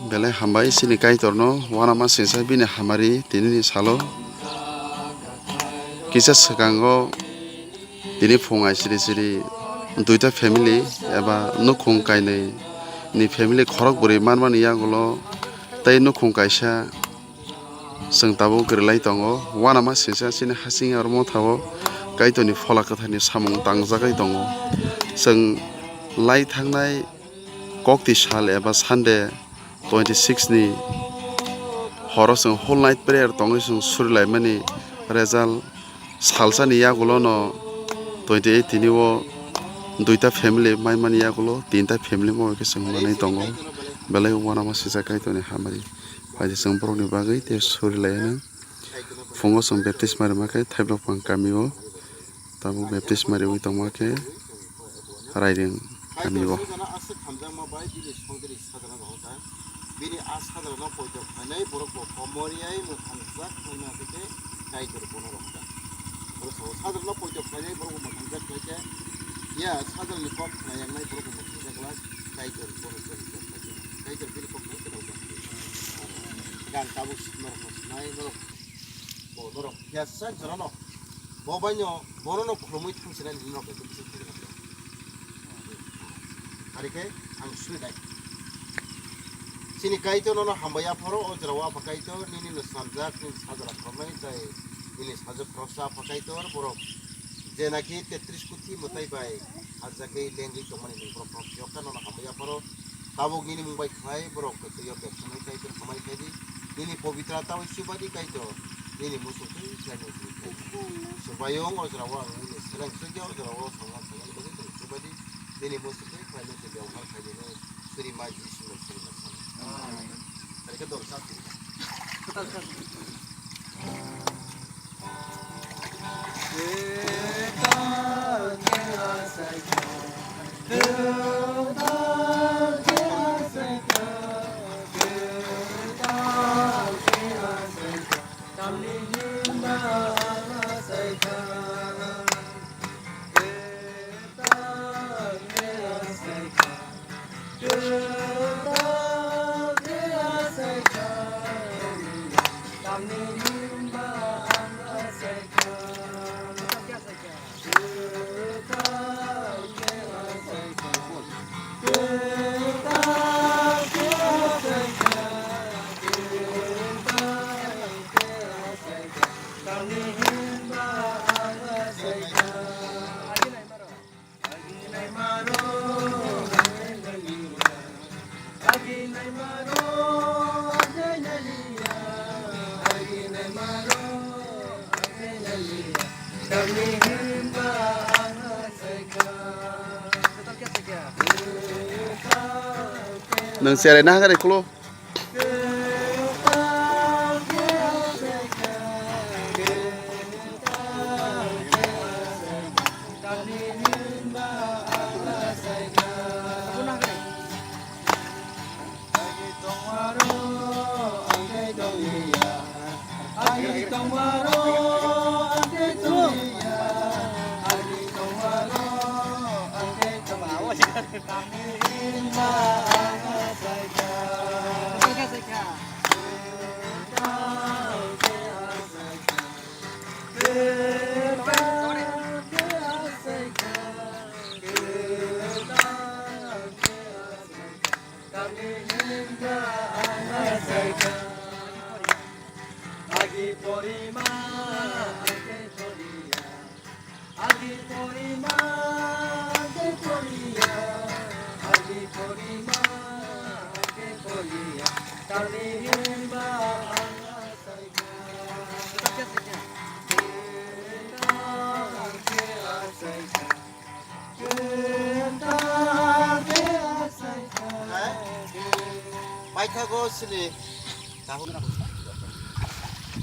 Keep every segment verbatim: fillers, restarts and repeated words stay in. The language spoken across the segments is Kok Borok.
Belai hambai chini Kaitorno, uanama singsa bini hamari tinini salo. Kisa swkango tini phung ai siri siri duita family eba nukhung kainwi ni family khorok bwrwi manmani yagulo tei nukhung kaisa chwng tabuk kwrwlai tongo. Uanama singsa chini hasing aro motha o Kaitorni phola kwtharni samung tangjagwi tongo. Chwng lai thangnai kokti sal eba Sunday twenty six ni horo chwng whole night prayer tongwi chwng surilaimani result salsani yagulono twenty eight tini o duita family maimani yagulo tinta family mo khe chwng manwi tongo. Belai uanama singsa Kaitorni hamari. Phaidi chwng borokni bagwi tei surilaino. Phungo chwng baptisma rwma khe Thaiblokphang kami o, tabuk baptisma rwui tongma khe Raireng kami o. Bini a sajla no poito khlainai borok bo komor yai mwthangjak khlaina khe Kaitor bono rohorkha. Borok sao sajla no poito khlainai borok bo mwthangjak khlai khe, ya sajla ni kok khna yang nai borok bo mwthangjak glak Kaitor bono choli kok khlai khe. Kaitor bini kok no khna jak. Gan tabuk norok no sinai norok bo norok ya sa jora no bo bai no bono no khulumui thang sinai norok khe. Ari khe ang suri dai. Chini Kaitor nono hambai apharo, o jora o Apha Kaitor, nini no swnamjak, nini sajla khoroknai tei nini sajwk khoroksa Apha Kaitor, borok je naki tetris kuthi mwtai bai hajagwi lengwi tongmani nwng borok no phiyokha nono hambai apharo. Tabuk nini mung bai khlai borok kwtwio bersonai Kaitor hamari khlai di. Nini pobitra tawi chubadi Kaitor, nini muchung twi khlai nai di. Chwng bayung o jora o ang nini seleng sugya o jora o songwak songwak bagwi chwng chubadi. Nini muchung twi khlai nai di, bebhar khlai di nai. Suri mai Jisu no suri mai song. Amen. Tari khe dol sa suri. Nwng cherai na hakhe kulo. Paithago sini.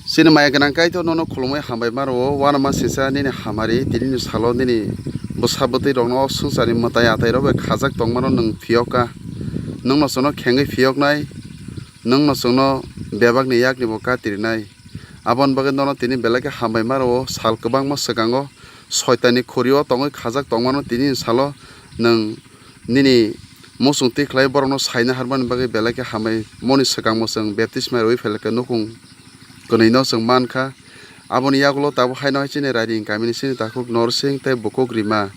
Chini maya gwnang Kaitor nono khulumui hambai maro, uanama singsa nini hamari, tinini salo nini bwsa bwtwi rokno o swngcharni mwtai atai rok bai khajak tongmano nwng phiyok kha. Nwngno chwngno khengwi phiyoknai, nwngno chwngno bebakni yakni bo katirinai. Aboni bagwi nono tini belai khe hambai maro, sal kwbangma swkango soitanni khuri o tongwi khajak tongmano tinini salo nwng nini muchung twi khlai borokno saina harmani bagwi belai khe hambai moni swkangbo chwng baptisma rwui phailakhe nukhung kwnwino chwng mankha. Aboni yagulo tabuk haino hai chini Raiding kamini chini takhuk Norsing tei bukhuk Rima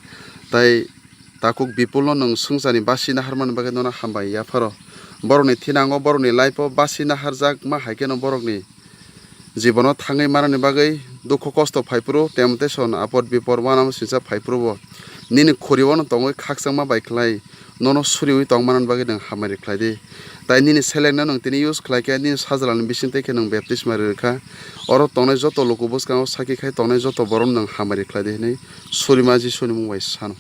tei takhuk Bipulno nwng swngcharni basi naharmani bagwi nono hambai yapharo. Borokni thinango, borokni life-o basi naharjakma hai kheno borokni jibono thangwi manani bagwi dukhu kosto phaiphuru, temptation, apod bipod, uanamo singcha phaiphuru bo nini khuriuano tongwi khakchangma bai khlai nono suriui tongmanani bagwi nwng hamari khlai di. Tai nini selengno nwng tini use khlai khe nini sajlani bising tei khe nwng baptisma rwkha. Oro tongnai joto luku bwskango sakhi khai tongnai joto borokno nwng hamari khlai di hwnwi surima Jisuni mung bai sano.